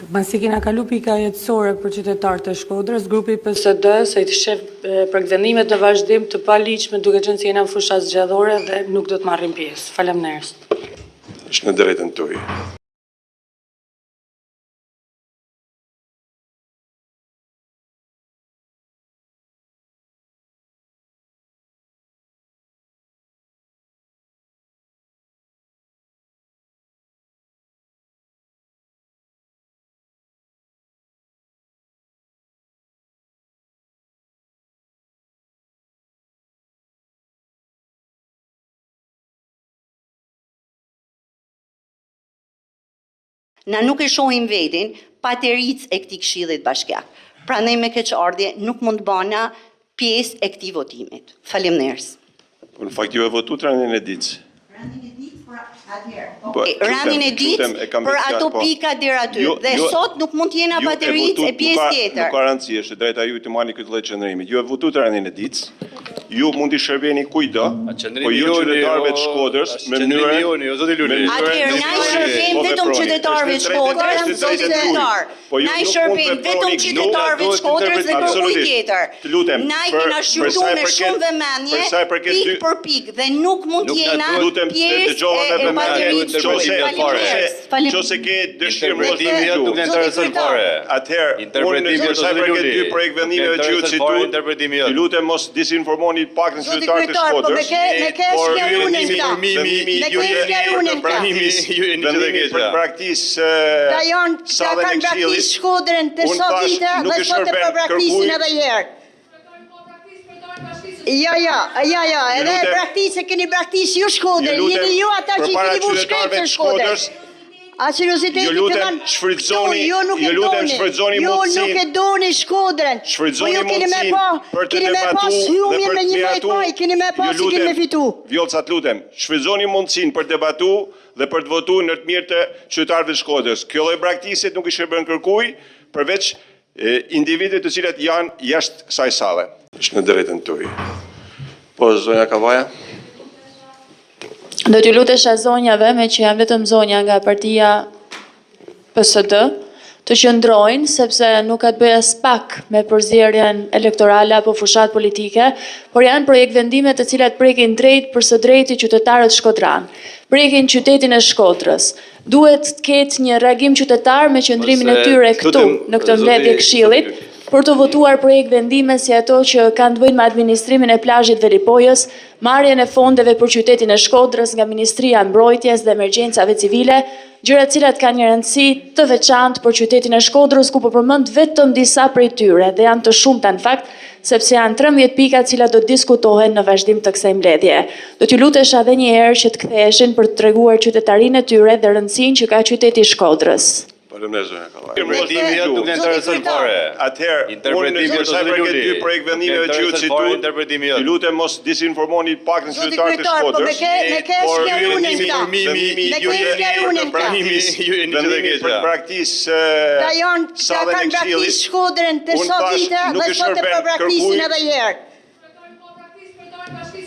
Pasi kena kalu pika jetësore për qytetarët e Shkodrës, grupi i PSD-së i sheh projektvendimet në vazhdim të paligjshme duke qenë se jena në fushatë zgjedhore dhe nuk do të marrim pjesë. Faleminderit. Është në drejtën tuaj. Na nuk e shohim vetin patericë e këtij këshillit bashkiak. Prandaj me keqardhje nuk mund të bëna pjesë e këtij votimit. Faleminderit. Po në fakt ju e votuat rendin e ditës. Rendin e ditës për atëherë. Po, Okay, rendin e ditës për ato po. pika deri aty. Dhe sot nuk mund të jena patericë e pjesë tjetër. Nuk ka rëndësi, është e drejta juaj të marrni këtë lloj qëndrimi. Ju e votuat rendin e ditës. Ju mund t'i shërbeni kujtdo, po ju qytetarëve të Shkodrës me mënyrën joni, o zoti Luli. Atëherë na i shërbejmë po vetëm qytetarëve të Shkodrës, zoti kryetar. Po Na i shërbejmë vetëm qytetarëve të Shkodrës dhe kërkujt tjetër. Të lutem. Na i kena shqyrtuar me shumë vëmendje, pikë për pikë dhe nuk mund të jena pjesë e patericës. Nëse ke dëshirë mos Interpretimi jot nuk na intereson fare. Atëherë, unë për sa i përket dy projektvendimeve që ju cituat, ju lutem mos disinformoni pak në qytetarët e Shkodrës. Po me ke me ke shkruanin këta. Me ke shkruanin këta. Ju jeni të keq. Për braktis Ta janë ta kanë braktis Shkodrën të sa vite dhe sot e po braktisin edhe një herë. Jo, jo, jo, jo, edhe e braktis e keni braktis ju Shkodrën, jeni ju ata që i keni vu shkrepë në Shkodrën. A serioziteti ju lutem shfrytëzoni, ju nuk ju lutem shfrytëzoni mundësinë. Ju nuk e doni Shkodrën. Shfrytëzoni po ju keni me pa, për të keni me pas humjen me një vjet maj, keni me pas si keni me fitu. Vjollca të lutem, shfrytëzoni mundësinë për debatu dhe për të votuar në të mirë të qytetarëve të Shkodrës. Kjo lloj braktisje nuk i shërben kërkuj, përveç individëve të cilët janë jashtë kësaj salle. Është në drejtën tuaj. Po zonja Kavaja. Do t'ju lutesha zonjave, me që janë vetëm zonja nga partia PSD, të qëndrojnë, sepse nuk ka të bëjë aspak me përzierjen elektorale apo fushat politike, por janë projektvendime të cilat prekin drejt për së drejti qytetarët shkodranë, prekin qytetin e Shkodrës. Duhet të ketë një reagim qytetar me qëndrimin e tyre këtu, në këtë mbledhje këshillit, për të votuar projektvendime si ato që kanë të bëjnë me administrimin e plazhit Velipojës, marrjen e fondeve për qytetin e Shkodrës nga Ministria e Mbrojtjes dhe Emergjencave Civile, gjëra të cilat kanë një rëndësi të veçantë për qytetin e Shkodrës, ku po përmend vetëm disa prej tyre dhe janë të shumta në fakt, sepse janë 13 pika të cilat do të diskutohen në vazhdim të kësaj mbledhje. Do t'ju lutesha edhe një herë që të ktheheshin për të treguar qytetarinë e tyre dhe rëndësinë që ka qyteti i Shkodrës. Faleminderit zonja Kallaj. Interpretimi jot nuk na intereson fare. Atëherë, unë Interpretimi për jot sa i zoti përket Luli. dy projektvendimeve Nuk që ju intereson fare cituat, interpretimi ju jot. lutem mos disinformoni pak në Zoti qytetarët e kryetar, po me Shkodrës. ke me ke por shkruanin vendimi- këta. vendimi Me ju ke jeni shkruanin këta. braktis- Ju jeni të vendimi keqja. për braktis e, Ta janë, ta sallën e kanë këshillit. braktis Shkodrën të Unë sa thash, vite nuk dhe i sot e shërben po braktisin kërkuj. edhe herë.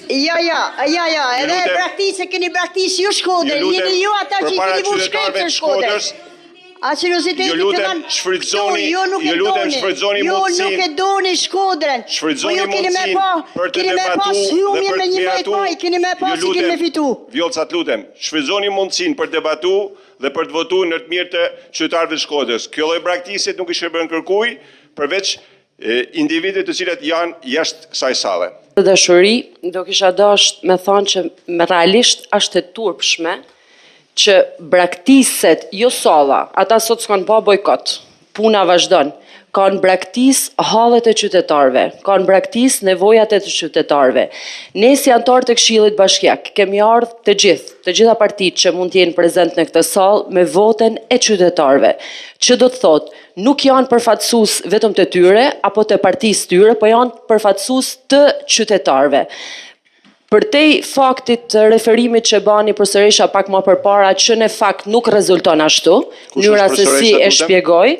Jo, jo, jo, jo, edhe lutem- braktis e keni braktis ju Shkodrën, Ju lutem, jeni ju ata që i përpara keni vu qytetarëve shkrepë të në Shkodër. Shkodrës, A serioziteti Ju lutem, fillon shfrytëzoni- këtu, ju nuk ju e lutem, doni. shfrytëzoni Ju mundësinë- nuk e doni Shkodrën. Shfrytëzoni Po ju keni me mundësinë pa, për të keni me debatu pas dhe humjen për me të 11 miratu. maj, keni me pas Ju si keni me lutem, fitu. Vjollca, të lutem, shfrytëzoni mundësinë për debatu dhe për të votu në të mirë të qytetarëve të Shkodrës. Kjo lloj braktisje nuk i shërben kërkuj, përveç e, individëve të cilët janë jashtë kësaj salle. Të dashuri, do kisha dasht me thonë që me realisht është e turpshme që braktiset jo salla, ata sot s'kan pa bojkot, puna vazhdon, kanë braktis hallet e qytetarëve, kanë braktis nevojat e të qytetarëve. Ne si antarë të Këshillit Bashkiak kemi ardhur të gjithë, të gjitha partitë që mund të jenë prezent në këtë sallë me votën e qytetarëve, që do të thotë nuk janë përfaqësues vetëm të tyre apo të partisë tyre, po janë përfaqësues të qytetarëve. Për tej faktit të referimit që bani profesoresha pak më përpara, që në fakt nuk rezulton ashtu, Kush mënyra është se si profesoresha, e lutem? shpjegoj,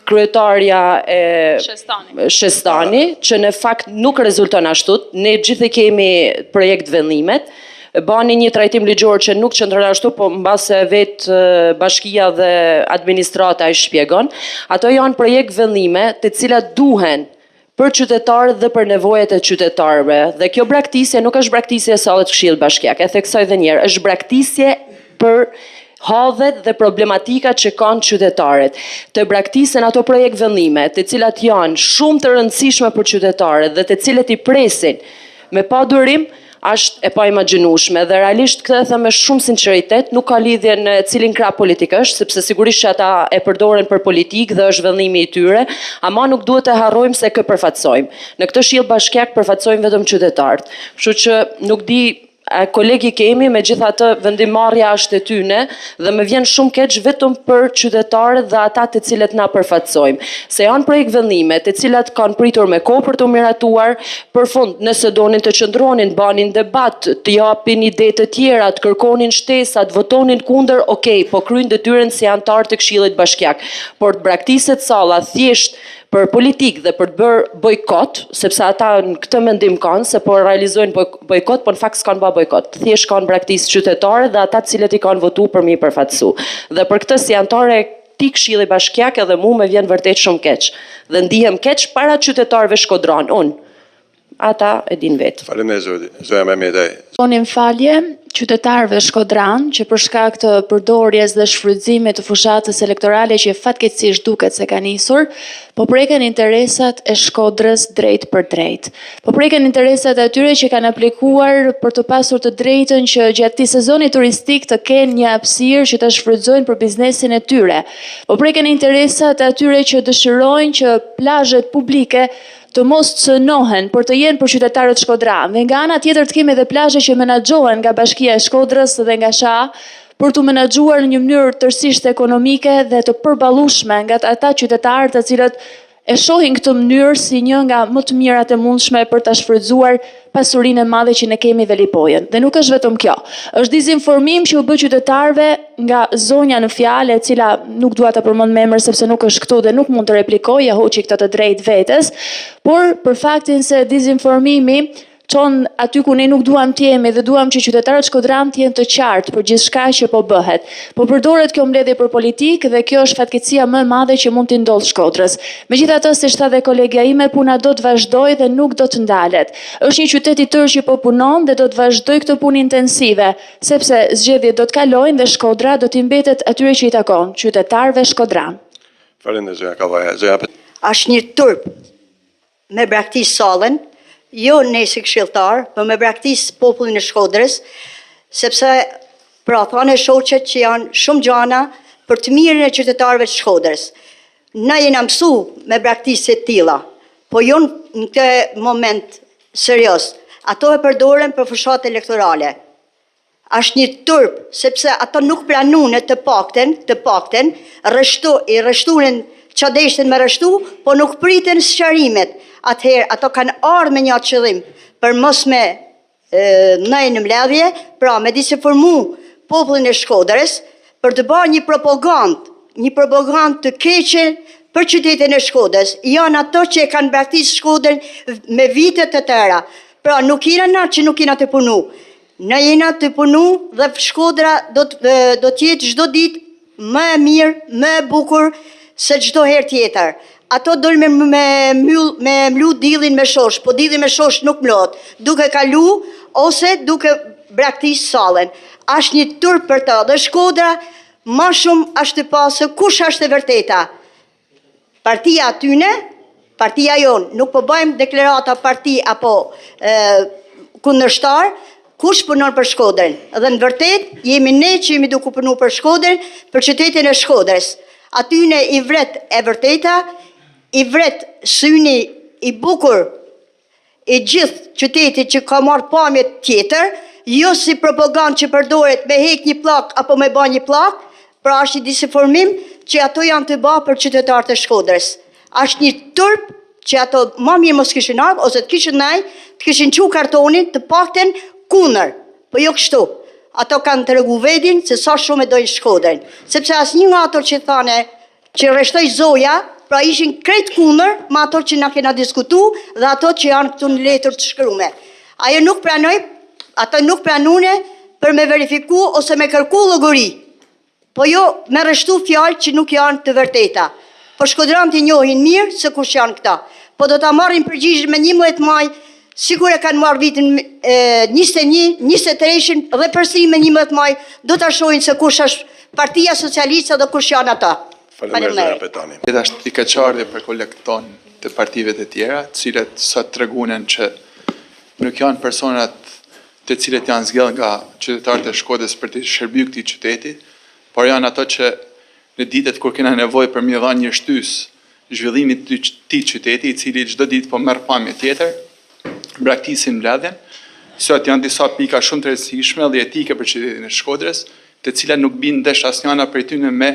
kryetarja e Shestani. Shestani, që në fakt nuk rezulton ashtu, ne gjithë i kemi projekt vendimet, bani një trajtim ligjor që nuk qëndron ashtu, po mbase vetë e, bashkia dhe administrata e shpjegon, ato janë projekt vendime të cilat duhen për qytetarët dhe për nevojat e qytetarëve. Dhe kjo braktisje nuk është braktisje e sallës të Këshillit Bashkiak, e theksoj edhe një herë, është braktisje për hadhet dhe problematikat që kanë qytetarët. Të braktisen ato projekt vendime, të cilat janë shumë të rëndësishme për qytetarët dhe të cilët i presin me padurim, është e paimagjinueshme dhe realisht këtë e them me shumë sinqeritet, nuk ka lidhje në cilin krah politik është, sepse sigurisht që ata e përdoren për politikë dhe është vendimi i tyre, ama nuk duhet të harrojmë se kë përfaqësojmë. Në këtë këshill bashkiak përfaqësojmë vetëm qytetarët. Kështu që nuk di a kolegi kemi, megjithatë vendimmarrja është e tyne dhe më vjen shumë keq vetëm për qytetarët dhe ata të cilët na përfaqësojmë. Se janë projekt vendime të cilat kanë pritur me kohë për të miratuar, për fund nëse donin të qëndronin, banin debat, të japin ide të tjera, të kërkonin shtesa, të votonin kundër, okay, po kryjnë detyrën si antar të Këshillit Bashkiak. Por të braktiset salla thjesht për politikë dhe për të bërë bojkot, sepse ata në këtë mendim kanë se po realizojnë boj- bojkot, po në fakt s'kan bërë bojkot. Thjesht kanë braktis qytetarët dhe ata të cilët i kanë votuar për mi përfaqësu. Dhe për këtë si antare e këtij këshilli bashkiak edhe mu më vjen vërtet shumë keq. Dhe ndihem keq para qytetarëve shkodran unë. Ata e din vetë. Faleminderit zoti, zonja Mehmetaj. Tonin falje qytetarëve shkodran që për shkak të përdorjes dhe shfrytëzimit të fushatës elektorale që fatkeqësisht duket se ka nisur, po preken interesat e Shkodrës drejt për drejt. Po preken interesat e atyre që kanë aplikuar për të pasur të drejtën që gjatë këtij sezoni turistik të kenë një hapësirë që ta shfrytëzojnë për biznesin e tyre. Po preken interesat e atyre që dëshirojnë që plazhet publike të mos cënohen, por të jenë për qytetarët shkodran. Dhe nga ana tjetër të kemi edhe plazhe që menaxhohen nga Bashkia e Shkodrës dhe nga SHA për t'u menaxhuar në një mënyrë tërësisht ekonomike dhe të përballueshme nga ata qytetarë të cilët e shohin këtë mënyrë si një nga më të mirat e mundshme për ta shfrytëzuar pasurinë e madhe që ne kemi Velipojën. Dhe nuk është vetëm kjo. Është dezinformim që u bë qytetarëve nga zonja në fjalë, e cila nuk dua ta përmend me emër sepse nuk është këtu dhe nuk mund të replikoj, ja hoqi këtë të drejtë vetes, por për faktin se dezinformimi çon aty ku ne nuk duam të jemi dhe duam që qytetarët shkodran të jenë të qartë për gjithçka që po bëhet. Po përdoret kjo mbledhje për politikë dhe kjo është fatkeqësia më e madhe që mund t'i ndodhë Shkodrës. Megjithatë, siç tha dhe kolegja ime, puna do të vazhdojë dhe nuk do të ndalet. Është një qytet i tërë që po punon dhe do të vazhdojë këtë punë intensive, sepse zgjedhjet do të kalojnë dhe Shkodra do t'i mbetet atyre që i takon, qytetarëve shkodran. Faleminderit zonja Kavaja. Zonja Pet- Është një turp me braktis sallën, jo ne si këshilltar, po me braktis popullin e Shkodrës, sepse pra thonë e shoqet që janë shumë gjana për të mirën e qytetarëve të Shkodrës. Na jena mësu me braktisje të tilla, po jo në këtë moment serios. Ato e përdoren për fushat elektorale. Ashtë një turp, sepse ato nuk pranune të pakten, të pakten, rreshtu, i rreshtunen ça deshten me rreshtu, po nuk priten sqarimet. Atëherë, ato kanë ardhë me një qëllim, për mos me nej në mbledhje, pra me disinformu popullin e Shkodrës, për të bërë një propagandë, një propagandë të keqe për qytetin e Shkodrës. Janë ato që e kanë braktis Shkodrën me vite të tëra. Pra nuk jena na që nuk jena të punu. Na jena të punu dhe Shkodra do të do të jetë çdo ditë më e mirë, më e bukur se çdo herë tjetër. Ato dojnë me me myll me mlu dillin me shosh, po dilli me shosh nuk mlohet, duke kalu ose duke braktis sallën. Ashtë një turp për të dhe Shkodra ma shumë ashtë të pasë kush është e vërteta. Partia atyne, partia jonë, nuk po bëjmë deklarata parti apo e, kundërshtar, kush punon për Shkodrën. Dhe në vërtet, jemi ne që jemi duke punu për Shkodrën, për qytetin e Shkodrës. Atyne i vret e vërteta, i vret syni i bukur i gjithë qytetit që ka marrë pamje tjetër, jo si propagandë që përdoret me hek një pllak apo me ba një pllak, pra është një disinformim që ato janë të ba për qytetarët e Shkodrës. Është një turp që ato ma mirë mos kishin ardhë, ose të kishin nej, të kishin çu kartonin, të pakten kundër, po jo kështu. Ato kanë tregu vedin se sa shumë e dojnë Shkodrën, sepse asnjë nga ato që thane që rreshtoi Zoja, pra ishin krejt kundër me ato që na kena diskutu dhe ato që janë këtu në letër të shkrume. Ajo nuk pranoi, ato nuk pranune për me verifiku ose me kërku llogari. Po jo me rreshtu fjalë që nuk janë të vërteta. Po shkodranët i njohin mirë se kush janë këta. Po do ta marrin përgjigjen me 11 maj, sikur e kanë marrë vitin e, 21, 23-shin dhe përsëri me 11 maj do ta shohin se kush është Partia Socialiste dhe kush janë ata. Faleminderit zonja Petani. Gjithashtu është i keqardhje për kolegët tonë të partive të tjera, të cilët sot tregunen që nuk janë personat të cilët janë zgjedhur nga qytetarët e Shkodrës për të shërbyer këtij qyteti, por janë ato që në ditët kur kena nevojë për me i dhanë një shtysë zhvillimit të këtij qyteti, i cili çdo ditë po merr pamje tjetër, braktisin mbledhjen. Sot janë disa pika shumë të rëndësishme dhe jetike për qytetin e Shkodrës, të cilat nuk bien ndesh asnjëra prej tyre me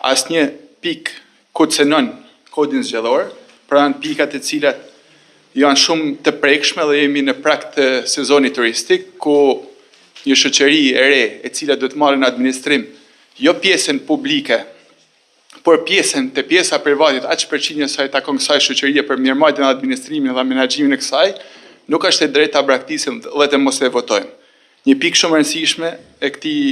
asnjë pikë ku cenon kodin zgjedhor, pra janë pika të cilat janë shumë të prekshme dhe jemi në prag të sezonit turistik ku një shoqëri e re e cila do të marrë në administrim jo pjesën publike por pjesën te pjesa privatit aq përqindje sa i takon kësaj shoqërie për mirëmbajtjen dhe administrimin dhe menaxhimin e kësaj, nuk është e drejtë ta braktisim dhe të mos e votojmë. Një pikë shumë e rëndësishme e këtij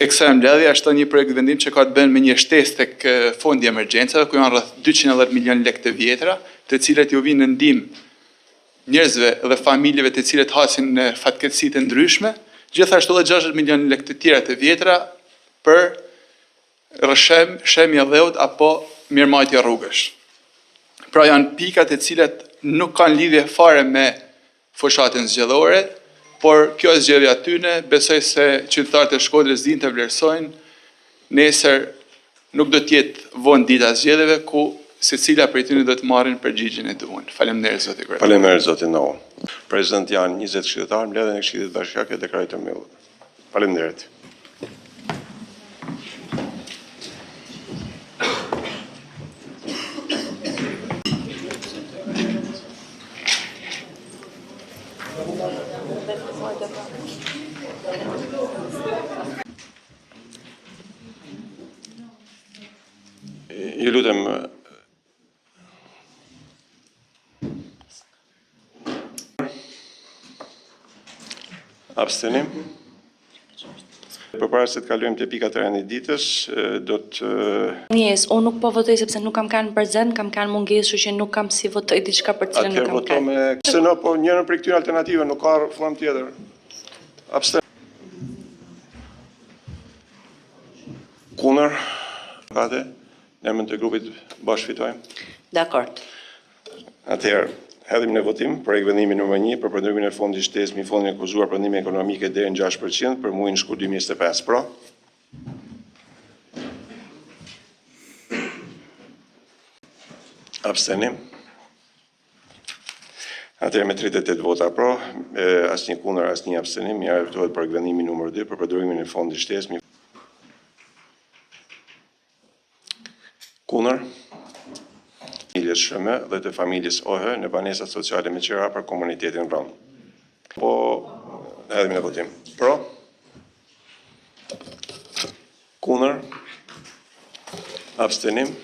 e kësaj mbledhje është një projektvendim që ka të bëjë me një shtesë tek fondi i emergjencave, ku janë rreth 210 milion lekë të vjetra, të cilët ju vijnë në ndihmë njerëzve dhe familjeve të cilët hasin në fatkeqësi të ndryshme, gjithashtu edhe 60 milion lekë të tjera të vjetra për rrëshem, shemje dheut apo mirëmbajtje rrugësh. Pra janë pika të cilat nuk kanë lidhje fare me fushatën zgjedhore, por kjo është zgjedhja e tyne, besoj se qytetarët e Shkodrës dinë të vlerësojnë, nesër nuk do të jetë vonë dita e zgjedhjeve ku secila prej tyre do të marrin përgjigjen e duhur. Faleminderit zoti kryetar. Faleminderit zoti Noho. Prezent janë 20 këshilltarë, mbledhjen e Këshillit Bashkiak e deklaroj të mbyllur. Faleminderit. Ju lutem Abstenim. Përpara se të kalojmë te pikat e rendit ditës, do të Mungesë, unë nuk po votoj sepse nuk kam kanë prezent, kam kanë mungesë, kështu që nuk kam si votoj diçka për të cilën nuk Atëherë kam voto kanë. me se no, po njërën prej këtyre alternative, nuk ka formë tjetër. Absten. Kundër. Kate, në emër të grupit Bashkë Fitojmë. Dakord. Atëherë, hedhim në votim projektvendimin numër 1 për përdorimin e fondit shtesë mbi fondin e kufizuar për ndihmë ekonomike deri në 6% për muajin shkurt 2025. Pro? Abstenim. Atëherë me 38 vota pro, asnjë kundër, asnjë abstenim, miratohet projektvendimi numër 2 për përdorimin e fondit shtesë. Kundër? Familjes SHM dhe të familjes OH në banesat sociale me qira për komunitetin rom. Po hedhim në votim. Pro? Kundër? Abstenim?